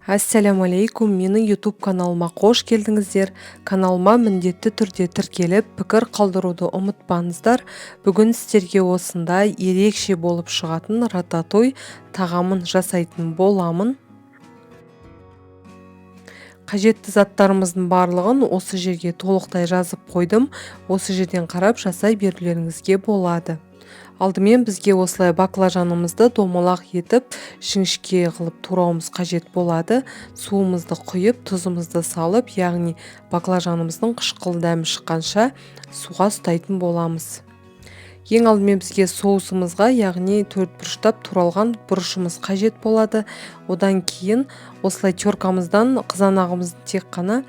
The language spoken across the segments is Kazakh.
Ассаляму алейкум, менің YouTube каналыма қош келдіңіздер. Каналыма міндетті түрде тіркеліп, пікір қалдыруды ұмытпаңыздар. Бүгін сіздерге осындай ерекше болып шығатын рататуй тағамын жасайтын боламын. Қажетті заттарымыздың барлығын осы жерге толықтай жазып қойдым. Осы жерден қарап жасай берулеріңізге болады. Алдымен бізге осылай баклажанымызды домалақ етіп, жіңішке қылып турауымыз қажет болады. Суымызды құйып, тұзымызды салып, яғни баклажанымыздың қышқыл дәмі шыққанша суға ұстайтын боламыз. Ең алдымен бізге соусымызға, яғни төрт бұрыштап туралған бұрышымыз қажет болады. Одан кейін осылай теркамыздан қызанағымыздың тек қана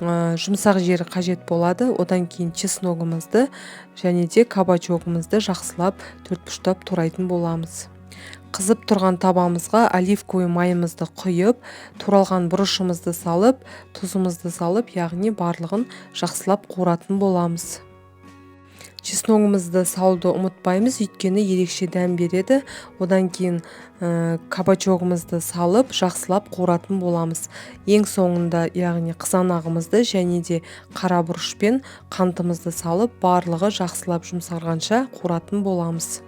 жұмсақ жері қажет болады. Одан кейін чесногымызды және де кабачогымызды жақсылап төрт бұрыштап турайтын боламыз. Қызып тұрған табамызға оливковый майымызды құйып, туралған бұрышымызды салып, тұзымызды салып, яғни барлығын жақсылап қуыратын боламыз. Чесногымызды салуды ұмытпаймыз, өйткені ерекше дәм береді. Одан кейін кабачогымызды салып, жақсылап қуыратын боламыз. Ең соңында, яғни қызанағымызды және де қара бұрыш пен қантымызды салып, барлығы жақсылап жұмсарғанша қуыратын боламыз.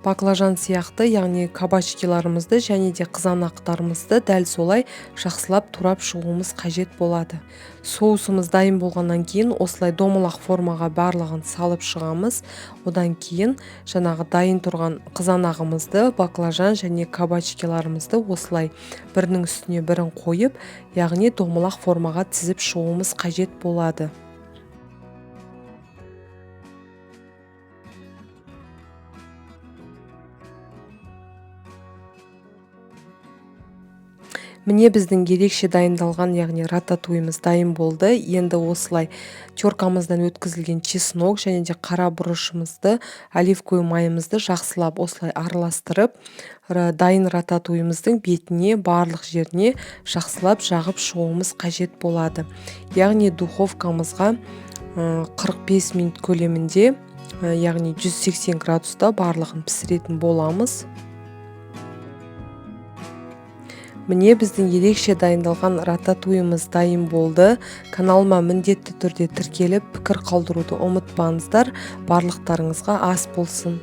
Баклажан сияқты, яғни кабачкиларымызды және де қызанақтарымызды дәл солай жақсылап турап шығуымыз қажет болады. Соусымыз дайын болғаннан кейін осылай домалақ формаға барлығын салып шығамыз. Одан кейін жаңағы дайын тұрған қызанағымызды, баклажан және кабачкиларымызды осылай бірінің үстіне бірін қойып, яғни домалақ формаға тізіп шығуымыз қажет болады. Міне біздің ерекше дайындалған, яғни рататуйымыз дайын болды. Енді осылай теркамыздан өткізілген чеснок және де қара бұрышымызды, оливковый майымызды жақсылап осылай араластырып, дайын рататуйымыздың бетіне, барлық жеріне жақсылап жағып шығуымыз қажет болады. Яғни духовкамызға 45 минут көлемінде, яғни 180 градуста барлығын пісіретін боламыз. Міне біздің ерекше дайындалған рататуйымыз дайын болды. Каналыма міндетті түрде тіркеліп, пікір қалдыруды ұмытпаңыздар. Барлықтарыңызға ас болсын.